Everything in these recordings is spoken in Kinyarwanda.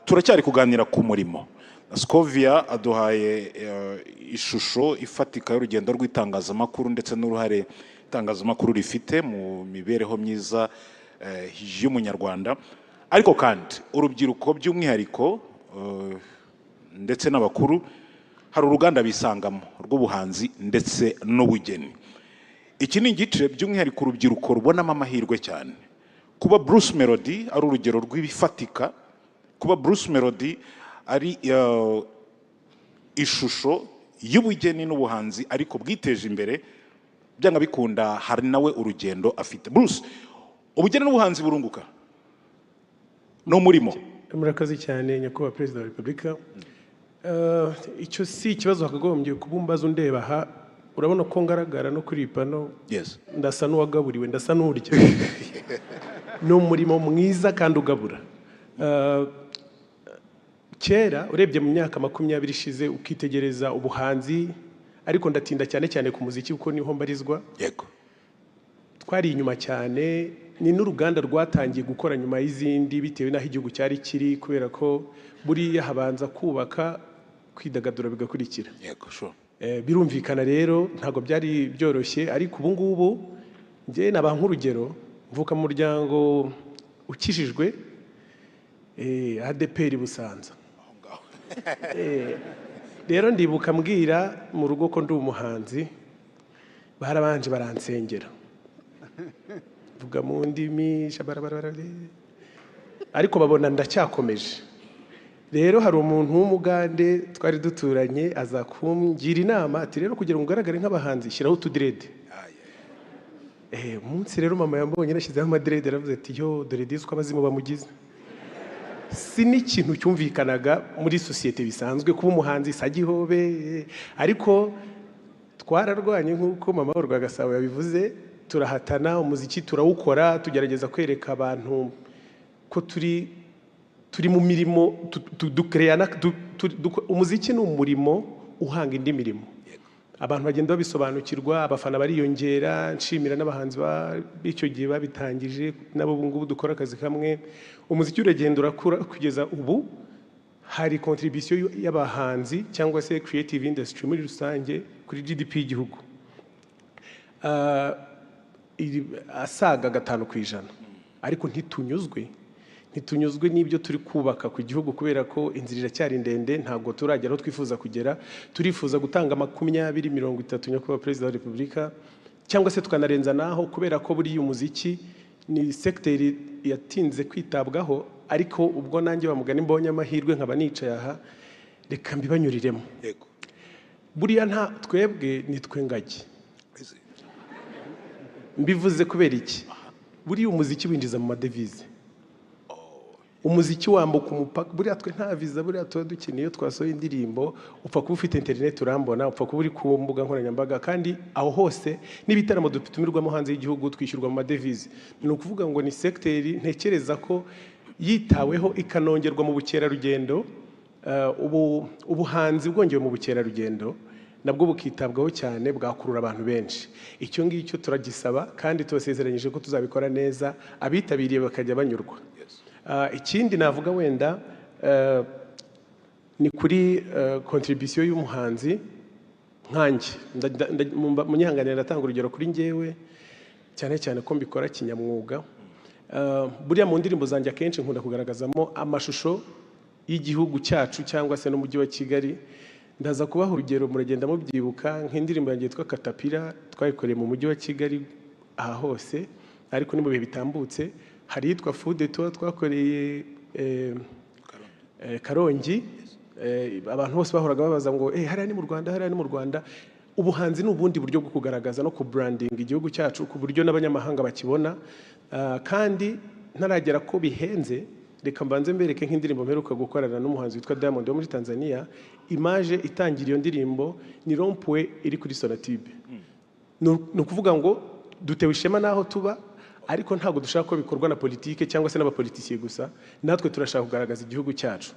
Turacyari kuganira ku murimo. Scovia aduhaye ishusho ifatika y'urugendo rw'itangazamakuru ndetse n'uruhare itangazamakuru rifite mu mibereho myiza y'Umunyarwanda. Ariko kandi urubyiruko by'umwihariko, ndetse n'abakuru, hari uruganda bisangamo rw'ubuhanzi ndetse n'ubugeni. Iki ni igice by'umwihariko urubyiruko rubonamo amahirwe cyane. Kuba Bruce Melody ari urugero rw'ibifatika, kuba Bruce Melody ari ishusho y'ubugeni n'ubuhanzi ariko bwiteje imbere, byanga bikunda hari nawe urugendo afite. Bruce, ubugeni n'ubuhanzi burunguka, ni umurimo. Murakoze cyane, Nyakubahwa Perezida wa Repubulika. Icyo si ikibazo wakagombye kuba umbaza. Undeba aha, urabona ko ngaragara no kuri iyi pano. Ndasa n'uwagaburiwe, ndasa n'urya. Ni umurimo mwiza kandi ugabura. Kera urebye mu myaka 20 ishize, ukitegereza ubuhanzi, ariko ndatinda cyane cyane ku muziki kuko niho mbarizwa, twari inyuma cyane. Ni n'uruganda rwatangiye gukora nyuma y'izindi bitewe n'aho igihugu cyari kiri, kubera ko buriya habanza kubaka, kwidagadura bigakurikira. yego sure Birumvikana rero ntabwo byari byoroshye, ariko ubu ngubu njye naba nk'urugero, mvuka mu muryango ukijijwe, ADEPR Busanza. Rero ndibuka mbwira mu rugo ko ndi umuhanzi, barabanje baransengera, mvuga mu ndimi shabarabara, ariko babona ndacyakomeje. Rero hari umuntu w'Umugande twari duturanye, aza kungira inama ati: "Rero kugira ngo ugaragare nk'abahanzi, shyiraho utudreads." Umunsi rero mama yambonye nashyizeho amadreads, aravuze ati: "Yo, dore disi uko abazimu bamugize." Si n'ikintu cyumvikanaga muri sosiyete bisanzwe kuba umuhanzi sagihobe, ariko twararwanye nk'uko mama wa Rwagasabo yabivuze, turahatana, umuziki turawukora, tugerageza kwereka abantu ko turi mu mirimo dukereya umuziki ni umurimo uhanga indi mirimo. Abantu bagenda babisobanukirwa, abafana bariyongera. Nshimira n'abahanzi b'icyo gihe babitangije, nabo ubu ngubu dukora akazi kamwe. Umuziki uragenda urakura kugeza ubu hari contribution y'abahanzi cyangwa se creative industry muri rusange kuri GDP y'igihugu asaga 5%. Ariko ntitunyuzwe n'ibyo turi kubaka ku gihugu, kubera ko inzira iracyari ndende, ntabwo turagera aho twifuza kugera. Turifuza gutanga 20, 30, Nyakubahwa Perezida wa Repubulika, cyangwa se tukanarenza naho, kubera ko buriya umuziki ni segiteri yatinze kwitabwaho. Ariko ubwo nanjye bamugani mbonye amahirwe nkaba nicaye aha, reka mbibanyuriremo. Buriya nta twebwe nitwe ngagi. Mbivuze kubera iki? Buriya umuziki winjiza mu madevize, umuziki wambuka umupaka. Buriya twe nta viza buriya tuba dukeneye iyo twasohoye indirimbo. Upfa kuba ufite interineti urambona, upfa kuba uri ku mbuga nkoranyambaga, kandi aho hose n'ibitaramo dutumirwamo hanze y'igihugu twishyurwa mu madevize. Ni ukuvuga ngo ni segiteri ntekereza ko yitaweho ikanongerwa mu bukerarugendo, ubu ubuhanzi bwongewe mu bukerarugendo nabwo bukitabwaho cyane, bwakurura abantu benshi. Icyo ngicyo turagisaba kandi tubasezeranyije ko tuzabikora neza, abitabiriye bakajya banyurwa. Ikindi navuga wenda ni kuri contribution y'umuhanzi nkanjye. Munyihanganire ndatanga urugero kuri njyewe, cyane cyane ko mbikora kinyamwuga. Buriya mu ndirimbo zanjye akenshi nkunda kugaragazamo amashusho y'igihugu cyacu cyangwa se n'Umujyi wa Kigali. Ndaza kubaha urugero, muragenda mubyibuka, nk'indirimbo yanjye yitwa Katapira twayikoreye mu Mujyi wa Kigali aha hose, ariko ni mu bihe bitambutse. Hari iyitwa Fude tuba twakoreye Karongi. Abantu bose bahoraga babaza ngo: "Hariya ni mu Rwanda? Hariya ni mu Rwanda?" Ubuhanzi ni ubundi buryo bwo kugaragaza no kubrandinga igihugu cyacu ku buryo n'abanyamahanga bakibona. Kandi ntaragera ko bihenze, reka mbanze mbereke nk'indirimbo mperuka gukorana n'umuhanzi witwa Diamond wo muri Tanzania. Image itangira iyo ndirimbo ni rond-point iri kuri Sonatube. Ni ukuvuga ngo dutewe ishema n'aho tuba, ariko ntabwo dushaka ko bikorwa na politike cyangwa se n'abapolitisiye gusa, natwe turashaka kugaragaza igihugu cyacu.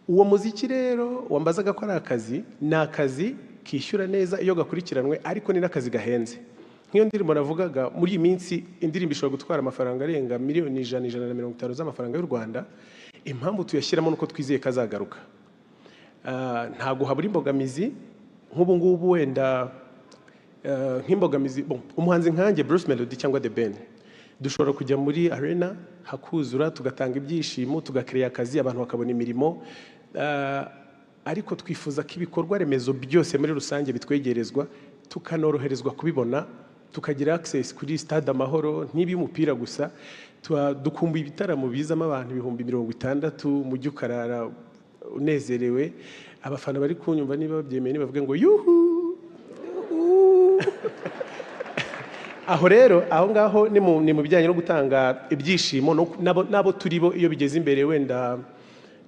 Uwo muziki rero wambazaga ko ari akazi, ni akazi kishyura neza iyo gakurikiranwe, ariko ni n'akazi gahenze. Nk'iyo ndirimbo navugaga, muri iyi minsi indirimbo ishobora gutwara amafaranga arenga miliyoni 100, 150 z'amafaranga y'u Rwanda. Impamvu tuyashyiramo nuko twizeye ko azagaruka. Ntabwo habura imbogamizi nk'ubu ngubu wenda nk'imbogamizi, bon, umuhanzi nkanjye Bruce Melody cyangwa The Ben dushobora kujya muri arena hakuzura, tugatanga ibyishimo, tugakereya akazi, abantu bakabona imirimo. Ariko twifuza ko ibikorwa remezo byose muri rusange bitwegerezwa, tukanoroherezwa kubibona, tukagira access kuri Stade Amahoro, ntibe umupira gusa. Dukumbuye ibitaramo bizamo abantu 60,000, umujyi ukarara unezerewe. Abafana bari kunyumva niba babyemeye nibavuge ngo yuhu yuhu. Aho rero, aho ngaho ni mu bijyanye no gutanga ibyishimo n'abo turi bo iyo bigeze imbere wenda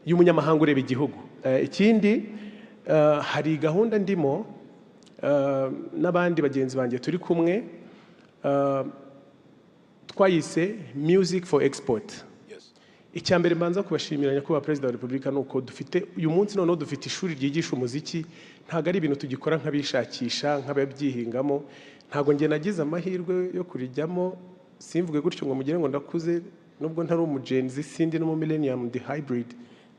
y'umunyamahanga ureba igihugu. Ikindi, hari gahunda ndimo n'abandi bagenzi banjye turi kumwe, twayise Music for Export. Icya mbere mbanza kubashimira, Nyakubahwa Perezida wa Repubulika, ni uko dufite uyu munsi noneho dufite ishuri ryigisha umuziki. Ntabwo ari ibintu tugikora nk'abishakisha, nk'ababyihingamo. Ntabwo njye nagize amahirwe yo kurijyamo. Simvuge gutyo ngo mugire ngo ndakuze, nubwo ntari umu Gen Z, sindi no mu millennium, ndi hybrid,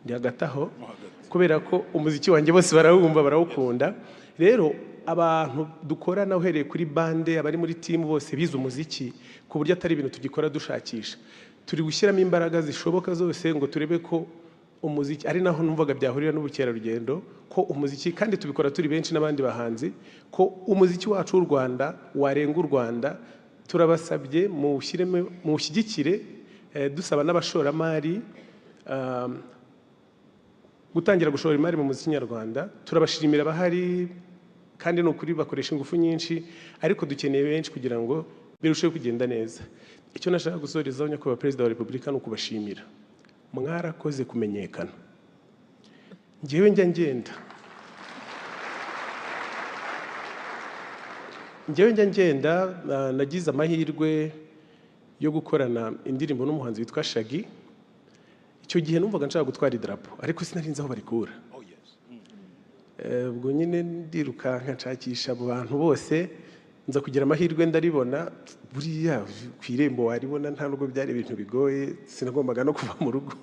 ndi hagati aho, kubera ko umuziki wanjye bose barawumva, barawukunda. Rero abantu dukorana, uhereye kuri bande, abari muri team bose bize umuziki, ku buryo atari ibintu tugikora dushakisha. Turi gushyiramo imbaraga zishoboka zose ngo turebe ko umuziki, ari naho numvaga byahurira n'ubukerarugendo, ko umuziki, kandi tubikora turi benshi n'abandi bahanzi, ko umuziki wacu w'u Rwanda warenga u Rwanda. Turabasabye muwushyiremo, muwushyigikire. Dusaba n'abashoramari gutangira gushora imari mu muziki nyarwanda. Turabashimira abahari, kandi ni ukuri bakoresha ingufu nyinshi, ariko dukeneye benshi kugira ngo birusheho kugenda neza. Icyo nashaka gusorezaho, Nyakubahwa Perezida wa Repubulika, ni ukubashimira. Mwarakoze kumenyekana. Njyewe njya ngenda, njyewe njya ngenda, nagize amahirwe yo gukorana indirimbo n'umuhanzi witwa Shaggy. Icyo gihe numvaga nshaka gutwara idarapo, ariko sinari nzi aho barikura. Ubwo nyine ndirukanka nshakisha mu bantu bose, nza kugira amahirwe ndaribona. Buriya ku irembo waribona, nta nubwo byari ibintu bigoye, sinagombaga no kuva mu rugo.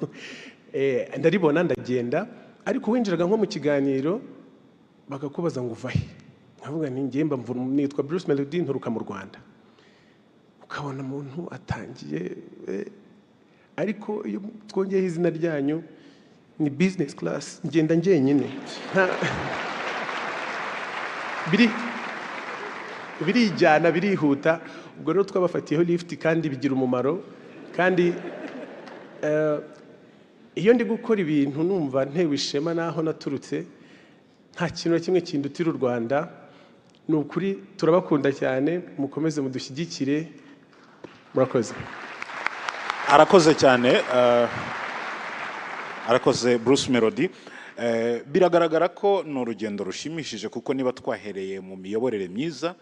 Ndaribona ndagenda, ariko winjiraga nko mu kiganiro bakakubaza ngo uva he? Nkavuga nti njye mba nitwa Bruce Melody, nturuka mu Rwanda. Ukabona umuntu atangiye, ariko iyo twongeyeho izina ryanyu ni business class, ngenda njyenyine. Biri birijyana, birihuta. Ubwo rero twabafatiyeho lift kandi bigira umumaro. Kandi iyo ndi gukora ibintu numva ntewe ishema n'aho naturutse. Nta kintu na kimwe kindutira u Rwanda. Ni ukuri turabakunda cyane, mukomeze mudushyigikire. Murakoze. Arakoze cyane, arakoze Bruce Melody. Biragaragara ko ni urugendo rushimishije, kuko niba twahereye mu miyoborere myiza